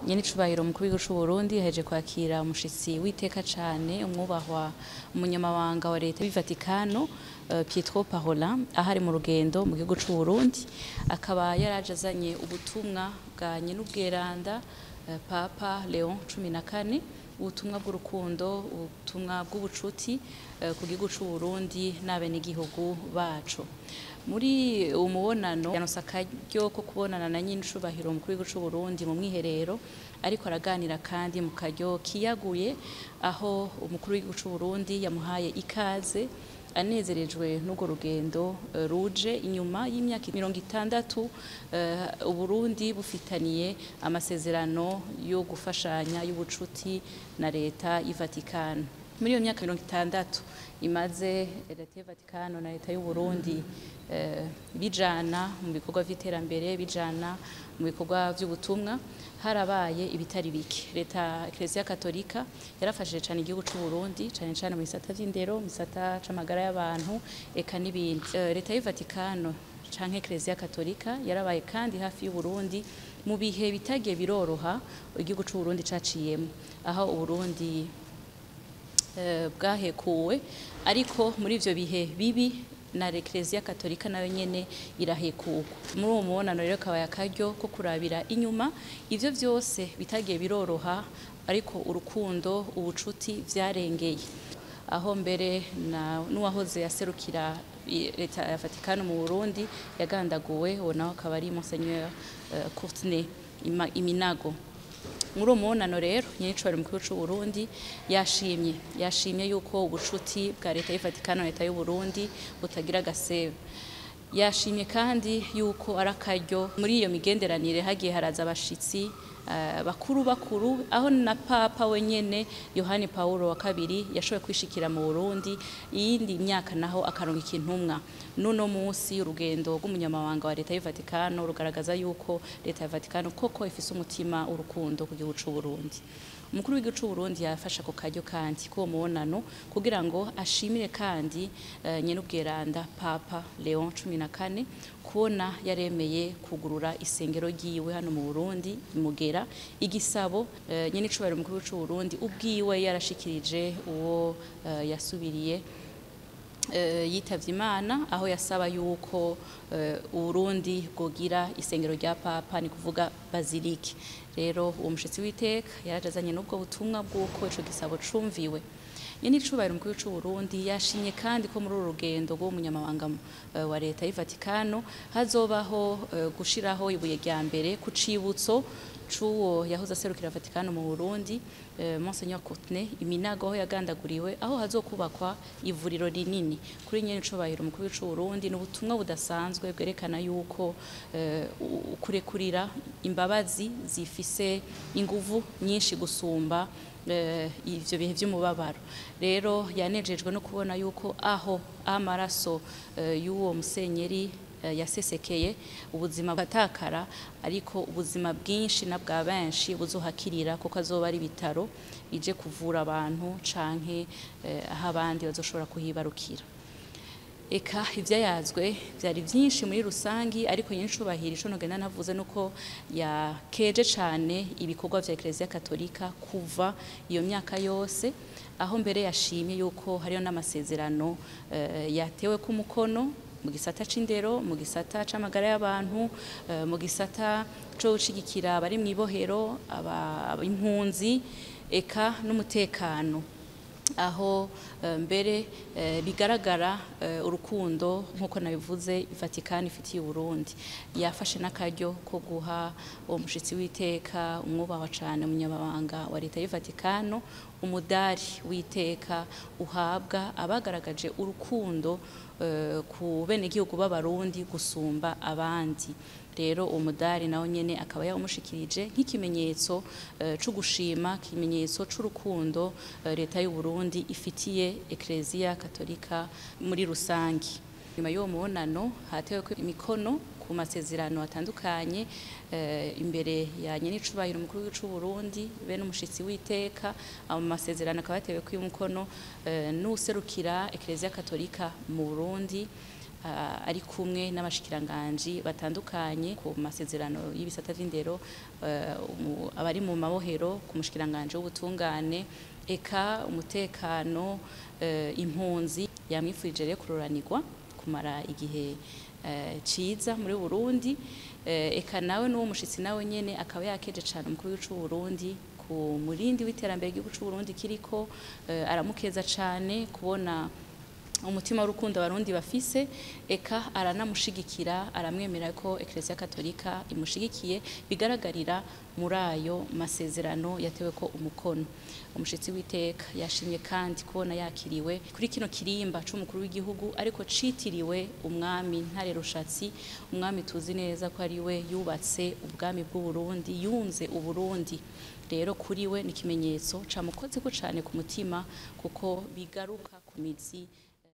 Nyenicubahiro umukuru w'igihugu c'u Burundi yaheje kwakira umushitsi w'iteka cane, umwubahwa umunyamabanga wa leta y'Ivatikano Pietro Parolin, ahari mu rugendo mu gihugu c'u Burundi, akaba yaraje azanye ubutumwa bwa nyenubweranda Papa Leon XIV, ubutumwa bw'urukundo, ubutumwa bw'ubucuti ku gihugu c'u Burundi n'abenegihugu baco. Muri uwo mubonano yaronse akaryo ko kubonana na nyenicubahiro umukuru w'igihugu c'u Burundi mu mwiherero, ariko araganira kandi mu karyo kiyaguye, aho umukuru w'igihugu c'u Burundi yamuhaye ikaze anezerejwe n'urwo rugendo ruje inyuma y'imyaka 60 Uburundi bufitaniye amasezerano yo gufashanya y'ubucuti na leta y'Ivatikano. Muri iyo myaka 60 imaze leta y'Ivatikano na leta y'u Burundi bijana mu bikorwa vy'iterambere, bijana mu bikorwa vy'ubutumwa, harabaye ibitari bike. Leta Ecclesia Katolika yarafashije cane igihugu c'u Burundi, cane cane mu bisata vy'indero, mu bisata c'amagara y'abantu, eka n'ibindi. Leta y'Ivatikano canke Ecclesia Katolika yarabaye kandi hafi y'u Burundi mu bihe bitagiye biroroha igihugu c'u Burundi caciyemo, aho Uburundi bwahekuwe, ariko muri ivyo bihe bibi na Ecclesia Katolika nayo nyene irahekugwa. Muri uwo mubonano rero kabaye akaryo ko kurabira inyuma ivyo vyose bitagiye biroroha, ariko urukundo, ubucuti vyarengeye, aho mbere n'uwahoze aserukira leta ya Vatikano mu Burundi yagandaguwe, uwo nawe akaba ari Monseigneur Courtenay Iminago. Muri uwo mubonano rero nyenicubahiro umukuru w'igihugu c'u Burundi yashimye yuko ubucuti bwa leta y'Ivatikano na leta y'u Burundi butagira agasebe. Yashimye kandi yuko ari akaryo muri iyo migenderanire hagiye haraza abashitsi bakuru bakuru, aho na Papa wenyene Yohani Paulo wa kabiri yashoboye kwishikira mu Burundi, iyindi myaka naho akaronka intumwa. Nuno musi urugendo rw'umunyamabanga wa leta y'Ivatikano rugaragaza yuko leta ya Vatikano koko ifise umutima urukundo ku gihugu c'u Burundi. Umukuru w'igihugu c'u Burundi yafashe ako karyo kandi k'uwo mubonano kugira ngo ashimire kandi nyenubweranda Papa Leon XIV kubona yaremeye kugurura isengero ryiwe hano mu Burundi imugera igisabo. Nyenicubahiro umukuru w'igihugu c'u Burundi ubwiwe yarashikirije uwo yasubiriye yitavye Imana, aho yasaba yuko Uburundi bwogira isengero rya Papa, ni kuvuga bazilike. Rero uwo mushitsi w'iteka yarajazanye n'ubwo butumwa bw'uko ico gisabo cumviwe. Nyenicubahiro umukuru w'igihugu c'u Burundi yashimye kandi ko muri uru rugendo rw'umunyamabanga wa leta y'Ivatikano hazobaho gushiraho ibuye rya mbere ku cibutso c'uwo yahoze aserukira Vatikano mu Burundi, Monseigneur Courtenay Iminago, aho yagandaguriwe, aho hazokubakwa ivuriro rinini. Kuri nyenicubahiro umukuru w'igihugu c'u Burundi n'ubutumwa budasanzwe bwerekana yuko kurekurira imbabazi zifise inguvu nyinshi gusumba ivyo bihe vy'umubabaro. Rero yanejejwe no kubona yuko aho amaraso y'uwo musenyeri yasesekeye, ubuzima bwatakara, ariko ubuzima bwinshi na bwa benshi buzohakirira, kuko azoba ari ibitaro bije kuvura abantu canke aho abandi bazoshobora kuhibarukira. Eka ivyayazwe vyari vyinshi muri rusangi, ariko nyenicubahiro ico nogenda navuze nuko yakeje cane ibikorwa vya Ecclesia Katolika kuva iyo myaka yose, aho mbere yashimye yuko hariyo n'amasezerano yatewe ku mukono mu gisata c'indero, mu gisata c'amagara y'abantu, mu gisata co gushigikira abari mw'ibohero, impunzi, eka n'umutekano, aho mbere bigaragara urukundo nk'uko nabivuze Vatikani ifitiye Uburundi. Yafashe n'akaryo ko guha uwo mushitsi w'iteka umwubahwa cane umunyamabanga wa leta y'Ivatikano umudari w'iteka uhabwa abagaragaje urukundo ku benegihugu b'Abarundi gusumba abandi. Rero uwo mudari nawo nyene akaba yawumushikirije nk'ikimenyetso co gushima, ikimenyetso c'urukundo leta y'u Burundi ifitiye Ecclesia Katolika muri rusangi. Nyuma y'uwo mubonano hatewe imikono ku masezerano atandukanye imbere ya nyenicubahiro umukuru w'igihugu c'u Burundi be n'umushitsi w'iteka. Ayo masezerano akaba yatewe ku umukono n'userukira Ecclesia Katolika mu Burundi, Ari kumwe n'abashikiranganji batandukanye ku masezerano y'ibisata vy'indero, abari mu mabohero, ku mushikiranganje w'ubutungane, eka umutekano, impunzi. Yamwifurije rero kuroranirwa, kumara igihe ciza muri Burundi. Eka nawe n'uwo mushitsi nawe nyene akaba yakeje cane umukuru w'igihugu c'u Burundi ku murindi w'iterambere ry'igihugu c'u Burundi kiriko, aramukeza cane kubona umutima w'urukundo abarundi bafise, eka aranamushigikira, aramwemera ko Eklezia Katolika imushigikiye, bigaragarira muri ayo masezerano yatewe ko umukono. Umushitsi w'iteka yashimye kandi kubona yakiriwe kuri kino kirimba c'umukuru w'igihugu, ariko citiriwe umwami Ntare Rushatsi, umwami tuzi neza ko ari we yubatse ubwami bw'u Burundi, yunze Uburundi. Rero kuri we ni ikimenyetso camukozeko cane ku mutima, kuko bigaruka ku mizi.